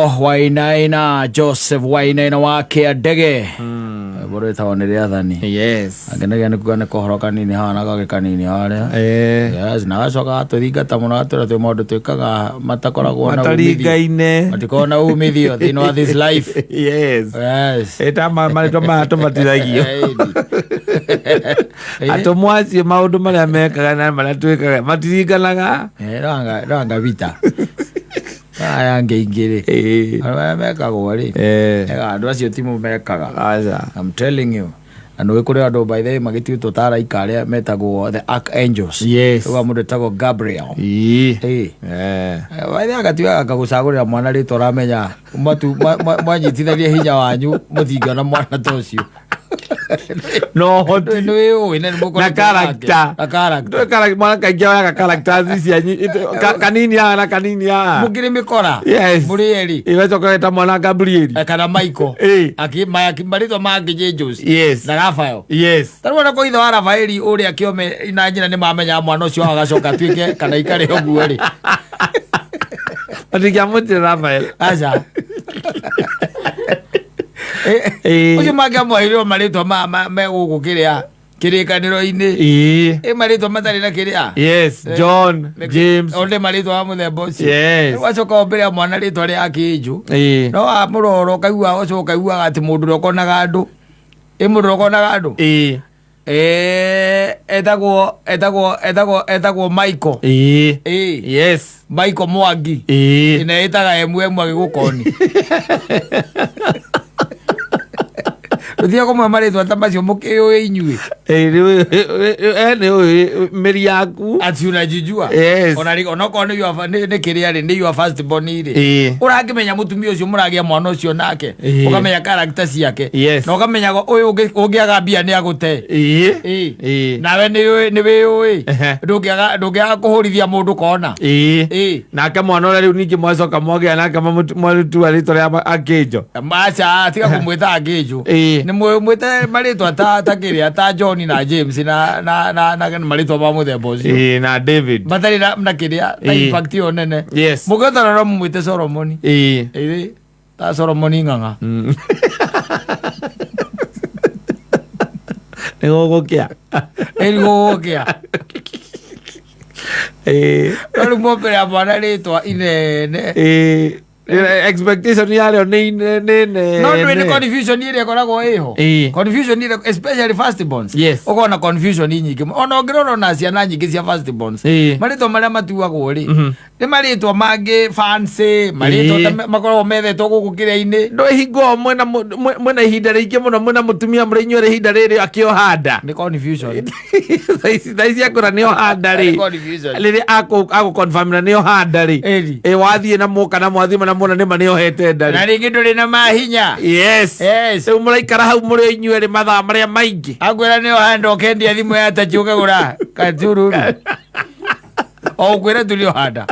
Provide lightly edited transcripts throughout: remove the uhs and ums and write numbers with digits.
Wainaina, Joseph Wainaina wa Kĩandege, rwĩmbo rwĩtagwo Nĩ Rĩathani. Angenagia nĩ kuga nĩ kohoro kanini haha na gagĩ kanini harĩa. Yes, na agacoka agatũthingata mũno, agatwĩra twĩ maũndũ twĩkaga matakoragwo na umithio, mataringaine, matikoragwo na umithio thĩinĩ wa this life. Yes. Ĩta marĩtwa maya tũbatithagio. Atũmwo acio maũndũ marĩa mekaga na marĩa twĩkaga matiringanaga. Ranga vita aya angĩ ingĩ rĩ, andũ arĩa mekagwo rĩ, ega andũ acio timo mekaga. Aca. I'm telling you, na nĩ kũrĩ andũ, by the way, magĩtuĩtwo ta araika arĩa metagwo the archangels. Rĩu mũndũ etagwo Gabriel. By the way, agatuĩka akagũcagũrĩra mwana rĩtwa ũramenya matu mwanyitithania hinya wanyu mũtingĩona mwana ta ũcio. No hoti. Nĩ wĩũĩ na nĩ mũkoretwo Na nake. character. Na character. Ndũĩ mwana kaingĩ oyaga characters cianyu kanini haha na kanini haha. Mũkĩrĩ mĩkora. Mũrĩ erĩ. Igacoka geta mwana Gabriel. Kana Michael. Marĩtwa mangĩ Angels na Raphael. Tarĩu ona kwa ithe wa Rafaeli ũrĩa kĩome na nyina nĩ mamenyaga mwana ũcio wao agacoka atuĩke kana ikare ũguo rĩ. Matingĩamũtĩra Rafael. Aca. Ũcio mangĩamwaheirwo marĩtwa me gũkũ kĩrĩa kĩrĩkanĩro-inĩ. Ĩ marĩtwa matarĩ na kĩrĩa. John, James. Onde marĩtwa wa mũthemba ũcio. Rĩu wacoka ũmbĩre mwana rĩtwa rĩa kĩnjũ. No wamũrora ũkaigua, ũcoka ũkaiguaga atĩ mũndũ ũrĩa ũkonaga andũ. Ĩ mũndũ ũrĩa ũkonaga andũ. Etagwo Michael. Michael Mwangi. Na ĩtaga MM agĩgũkoni. Rũtiga kũmwe marĩtwa ta macio mũkĩũĩ inyuĩ. Nĩ ũĩ mĩri yaku. Ati unajijua. Ona rĩ onokorwo nĩ your nĩ kĩrĩa rĩ, nĩ your first born rĩ. Ũrakĩmenya mũtumia ũcio mũragĩa mwana ũcio nake. Ũkamenya character ciake. Na ũkamenya ũyũ ũngĩaga mbia nĩ agũte. Nawe nĩ ũĩ, nĩ wĩũĩ. Ndũngĩaga kũhũrithia mũndũ kona. Nake mwana ũrĩa rĩu ningĩ mwacoka mwagĩa nake mwatua rĩtwa rĩa Akĩnjo. Maca, tiga kũmwĩta Akĩnjo. Nĩ mwĩte marĩtwa ta kĩrĩa ta John na James na marĩtwa ma mũthemba ũcio. Na David. Matarĩ na kĩrĩa na impact ĩyo nene. Mũngĩhota no mũmwĩte Solomon. Ta Solomon Ng'ang'a. Nĩ gũgũkĩa. Ĩ nĩ gũgũkĩa. No rĩu mwombere ya mwana rĩtwa inene. Expectation yarĩo nĩ nĩ nene. No ndũĩ nĩ confusion ĩrĩa ĩkoragwo ĩho. Confusion ĩrĩa, especially first borns. Ũkona confusion nyingĩ. Ona ũngĩrora ona ciana nyingĩ cia first borns. Marĩtwa marĩa matuagwo rĩ, nĩ marĩtwa mangĩ fancy, marĩtwa ta makoragwo methetwo gũkũ kĩrĩa-inĩ. Ndũĩ hingo ĩyo mwĩna ihinda rĩingĩ mũno, mwĩna mũtumia mũrĩ inyuerĩ ihinda rĩrĩ akĩoha nda. Nĩ confusion. Thaa ici akũra nĩ oha nda rĩ. Nĩ confusion. Rĩrĩa agũconfirmĩra nĩ oha nda rĩ. Ĩri. Ĩ wathiĩ na mũka na mwathiĩ na muona nĩma nĩ ohete nda rĩ. Na rĩngĩ ndũrĩ na mahinya. Rĩu mũraikara hau mũrĩ inyuerĩ mathaa marĩa maingĩ. Akwĩra nĩ oha nda ũkendia thimũ ya tachi ũkagũra katururu. O ũkwĩra tu nĩ oha nda.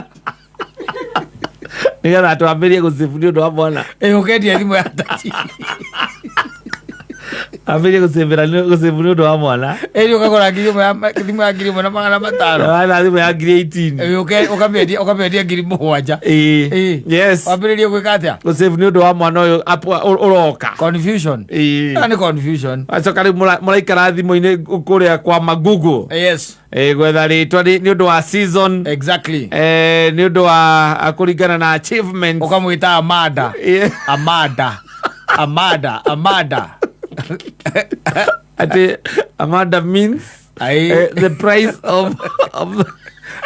Nĩgetha twambĩrie gũcibu nĩ ũndũ wa mwana. Ĩ ũkendia thimũ ya tachi. Ambĩrie gũcibĩra gũcibu nĩ ũndũ wa mwana. Ĩ ũkagũra thimũ ya 1500. Wana thimũ ya ngiri 18. Ĩ ũkamĩendia 7000. Wambĩrĩrie gwĩka atĩa? Gũcibu nĩ ũndũ wa mwana ũyũ ũroka. Confusion. Ĩyo nĩ confusion. Acoka rĩu mũraikara thimũ-inĩ kũrĩa kwa Magugu. Gwetha rĩtwa nĩ ũndũ wa season. Nĩ ũndũ wa kũringana na achievements. Ũkamwĩta Amanda. Amanda. Amanda. Amanda. Ati Amanda means Ai. The price of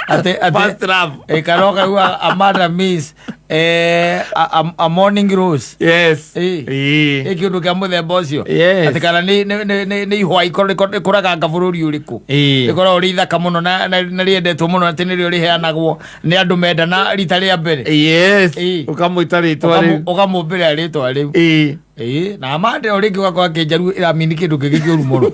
Ate, first love. Kana ũkaigua Amanda means a morning rose. Ĩ kĩũndũ kĩa mũthemba ũcio. Atĩ kana nĩ ihũa rĩkũraganga bũrũri ũrĩkũ. Rĩkoragwo rĩ ithaka mũno na rĩendetwo mũno atĩ nĩrĩo rĩheanagwo nĩ andũ mendana rita rĩa mbere. Ũkamwĩta rĩtwa rĩu. Ũkamũmbĩra rĩtwa rĩu. Na Amanda o rĩngĩ ũgakora kĩnjaru ĩramini kĩndũ kĩngĩ kĩũru mũno.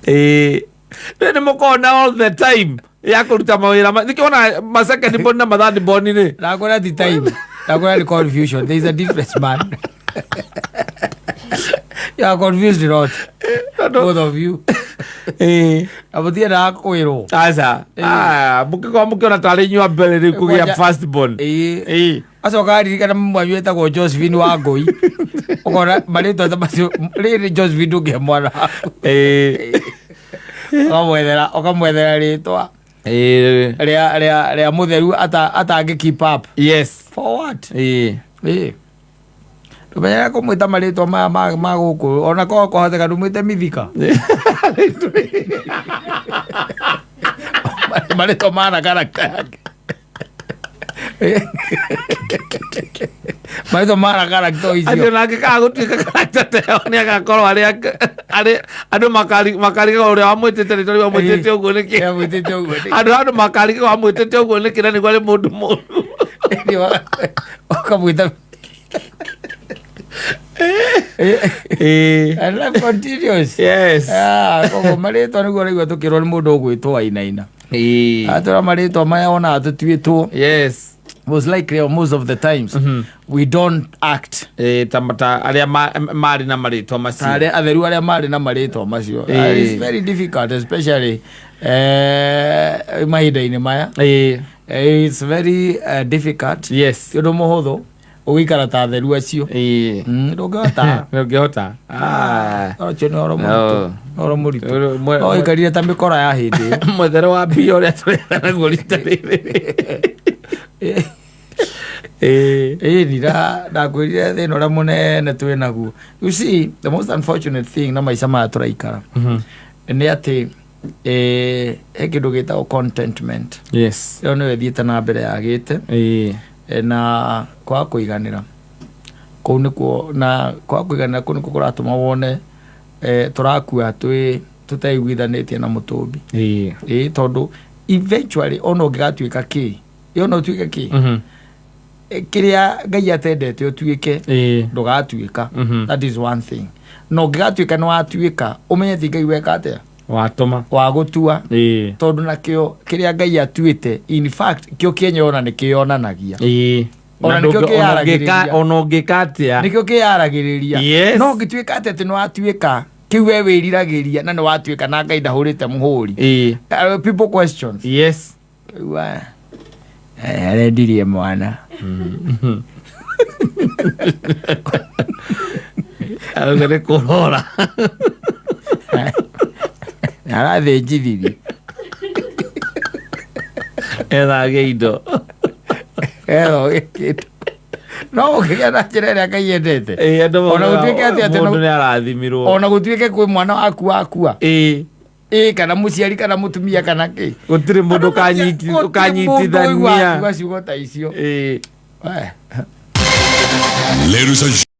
Rĩu nĩ mũkoragwo na all the time ya kũruta mawĩra nĩkĩo wona ma second born na ma third born rĩ. Ndakwĩra ti time. Ndakwĩra ni confusion. There is a difference, man. You are confused a lot. Both of you. Na mũtiendaga kwĩrwo. Aca. Ah, mũngĩkorwo mũkĩona tarĩ inyuĩ a mbere rĩu kũgĩa first born. Acoka aririkana mwanyu wetagwo Josephine wa Ngũi, ũkona marĩtwa ta macio rĩrĩ Josephine ndũngĩhe mwana waku. Ũkamwethera rĩtwa rĩa mũtheru atangĩ keep up. For what? Ndũmenyere kũmwĩta marĩtwa maya ma gũkũ, ona korwo kwahoteka ndũmwĩte Mithika, marĩtwa mana character yake, marĩtwa mana character atĩ icio. Ona angĩkaga gũtuĩka character ta ĩyo, nĩ agakorwo arĩ andũ makarigagwo ũrĩa wamwĩtĩte rĩtwa rĩu wamwĩtĩte ũguo nĩkĩ. Wamwĩtĩte ũguo nĩkĩ? Andũ makarigagwo wamwĩtĩte ũguo nĩkĩ na nĩguo arĩ mũndũ mũru. Ũkamwĩta And life continues. Ah, koguo marĩtwa nĩguo ũraigua tũkĩrwo nĩ mũndũ ũgwĩtwo Wainaina. Atwĩra marĩtwa maya ona tũtuĩtwo, most likely or most of the times we don't act Ta arĩa marĩ na marĩtwa macio. Ta arĩa atheru arĩa marĩ na marĩtwa macio. Ah, it's very difficult, especially mahinda-inĩ maya. It's very difficult. Ti ũndũ mũhũthũ ũgĩikara ta atheru acio. Ndũngĩhota. Ndũngĩhota. Ah. Ũcio nĩ ũhoro mũritũ. Ũhoro mũritũ. No ũikarire ta mĩkora ya hĩndĩ ĩyo. Mwethere wa mbia ũrĩa tũretha naguo rita rĩrĩ. Ĩni ndakwĩrire thĩna ũrĩa mũnene twĩ naguo, you see, the most unfortunate thing na maica maya tũraikara nĩ atĩ he kĩndũ gĩtagwo contentment. Ĩyo nĩyo ĩthiĩte na mbere yagĩte. Na kwaga kũiganĩra kũu nĩkuo, na kwaga kũiganĩra kũu nĩkuo kũratũma wone tũrakua twĩ tũteiguithanĩtie na mũtũmbi. Ĩĩ, tondũ eventually ona ũngĩgatuĩka kĩ, ĩ ona ũtuĩke kĩ, kĩrĩa Ngai atendete ũtuĩke, ndũgatuĩka. That is one thing. Na ũngĩgatuĩka nĩ watuĩka, ũmenye ti Ngai weka atĩa watũma wa gũtua. Tondũ nakĩo kĩrĩa Ngai atuĩte, in fact kĩo kĩenyewe ona nĩ kĩonanagia. Ona Na nĩkĩo ona kĩyaragĩrĩria. Ona ũngĩka atĩa. Nĩkĩo kĩyaragĩrĩria. No ũngĩtuĩka atĩ atĩ nĩ watuĩka kĩu we wĩriragĩria na nĩ watuĩka na Ngai ndahũrĩte mũhũri, people questions. Rĩu aya, arendirie mwana. Arauga nĩ kũrora. Arathĩnjithirie. Ethage indo. Etho gĩkĩndũ no ũkĩgĩa na njĩra ĩrĩa Ngai endete. Andũ Ona maugaga gũtuĩke atĩ mũndũ nĩ arathimirwo. Ona gũtuĩke kwĩ mwana waku wakua, ĩ kana mũciari kana mũtumia kana kĩ, gũtirĩ mũndũ Gũtirĩ mũndũ ũkanyitithania. ũiguaga ciugo ta icio. Eh. Ladies and